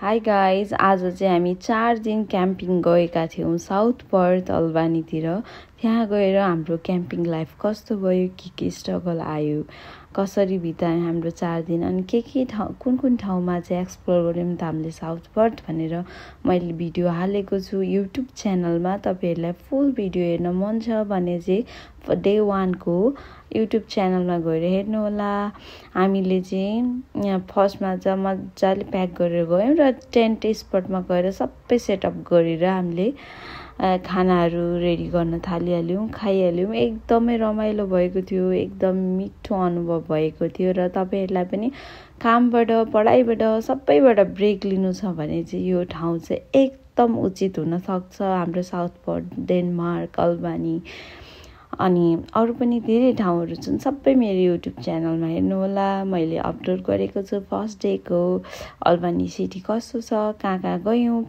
Hi guys, आज चाहिँ हामी 4 दिन क्याम्पिङ गएका थियौँ साउथ पर्थ अल्बानीतिर। त्यहाँ गएर हाम्रो क्याम्पिङ लाइफ कस्तो भयो, के स्ट्रगल आयो, कसरी बितायौँ हाम्रो 4 दिन, अनि के ठाउँ कुन ठाउँमा चाहिँ एक्सप्लोर गऱ्यौँ त हामीले साउथ पर्थ भनेर मैले भिडियो हालेको छु युट्युब च्यानलमा। तपाईँहरूलाई फुल भिडियो हेर्न मन छ भने चाहिँ डे 1 को युट्युब च्यानलमा गएर हेर्नुहोला। हामीले चाहिँ यहाँ फर्स्टमा चाहिँ मजाले प्याक गरेर गयौँ र टेन्ट स्पटमा गएर सबै सेटअप गरेर हामीले खानाहरू रेडी गर्न थालिहाल्यौँ, खाइहाल्यौँ। एकदमै रमाइलो भएको थियो, एकदम मिठो अनुभव भएको थियो। र तपाईँहरूलाई पनि कामबाट, पढाइबाट, सबैबाट ब्रेक लिनु छ भने चाहिँ यो ठाउँ चाहिँ एकदम उचित हुनसक्छ। हाम्रो साउथ पर्थ, डेनमार्क, अल्बानी अनि अरू पनि धेरै ठाउँहरू छन्। सबै मेरो युट्युब च्यानलमा हेर्नुहोला। मैले अपलोड गरेको छु फर्स्ट डेको अल्बानी सिटी कस्तो छ, कहाँ गयौँ,